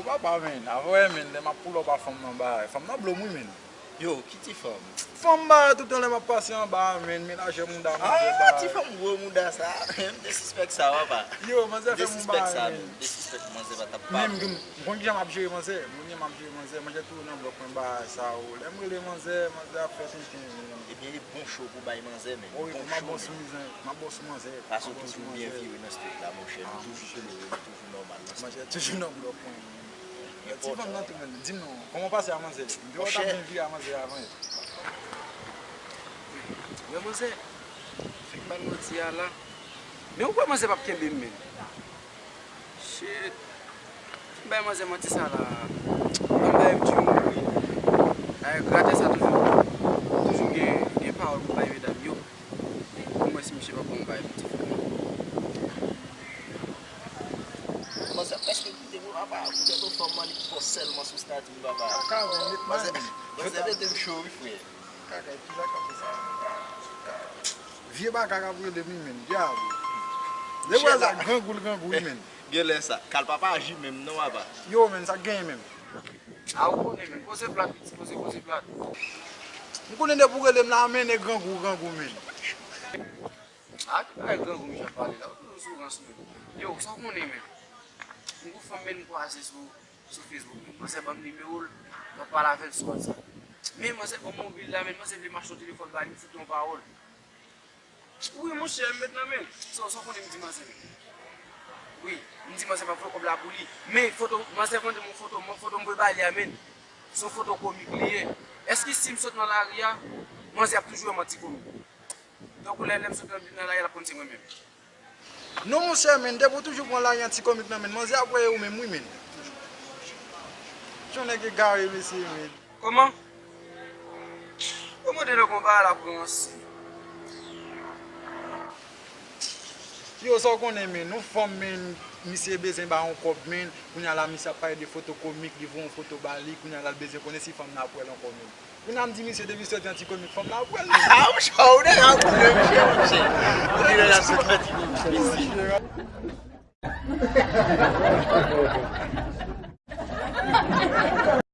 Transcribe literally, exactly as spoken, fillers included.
Papa, men, avè, men, lè m ap pull up a fanm nan ba, fanm nan blo m, wi, men. Yo, ki ti fanm? Fanm ba, toutan lè m ap pase anba, men, menajè mouda manzè ba. Ah, ti fanm gwo mouda sa. M te sispèk sa, papa. Yo, manzè fè m yon bagay, men. M te sispèk sa, men. M te sispèk manzè pa t ap pa. Men m, m konn kijan m ap jere manzè. M konn kijan m ap jere manzè. Manzè toujou nan blòk mwen ba sa, o. Lè m rele manzè, manzè ap fè tenten, men. Ebyen, li bon cho pou bay manzè, men. Wi, m ap bon sou manzè. M ap bon sou manzè. Paske w toujou byen vire nan street la, monchè. Nou toujou klere, nou toujou nòmal nan street. Manzè toujou nan blòk mwen. Ti fanm nan tou, men, di m non, kòman w pase a manzè? M te wè w t ap byen vire a manzè avan. Wè manzè, fèk ban manti a la. Men ou kwè manzè p ap kenbe m, men? Shit. M bay manzè manti sa la. Ban m bay m di yon wi. Ay, gratè sa toujou, toujou gen, gen pawòl pou bay medam yo. Pou m wè si misye pa ban m bay pou ti fanm nan. Manzè prèske kite mwen, papa. Poutèt yon fanm man, li pòs sèlman sou stati m, papa. Kaka, men, met manzè, manzè mete m cho, wi, frè. Kaka, ki la k ap fè sa? Vye baka k ap rele m, wi, men. Dyab. Depi sa, grangou l grangou, wi, men. Genlè sa. Kal papa aji menm, non, papa. Yo, men, sa k genyen menm? A, ou konnen, men. Poze plat, piti, poze, poze plat. M konnen depi w rele m la, men, e grangou, grangou, men. A, ki bagay grangou misye ap pale la? Ou toujou sou rans, men. Yo, sa w konnen, men? M gon fanm, men, m kwaze sou, sou Facebook, men. Manzè ban m nimewo l, m ap pale avè l sou WhatsApp. Men manzè ban m mobil la, men. Manzè vle m achte yon telefòn ba li, m fout yon pawòl. Wi, monchè, m met nan men. Sa, sa w konnen m di manzè, men. Wi, m di manzè m ap voye kòb la pou li. Men foto, manzè mande m yon foto, m foto m voye ba li a, men. Se yon foto komik li ye. Èske si m sot nan lari a, manzè ap toujou wè m an ti komik? Donk, lè, lè m sot nan, nan lari a, l ap konn se mwen menm. Non, monchè, men, depi w toujou pran lari an ti komik nan men, manzè ap wè e ou menm, wi, men. Jan nèg egare, mesye, men. Kòman? Kòman de lè konpa la pran ansi? Yo, sa w konnen, men, yon fanm, men, misye bezwen ba yon kòb, men, kounye a la, misye ap pale de foto komik, li voye yon foto ba li, kounye a la, l bezwen konnen si fanm nan ap wè l ankò, men. Kounye a m di misye depi soti an ti komik fanm la ap wè l. Ah, ou cho, ou deja konnen misye, monchè. Ou deja soti an ti komik, mesye.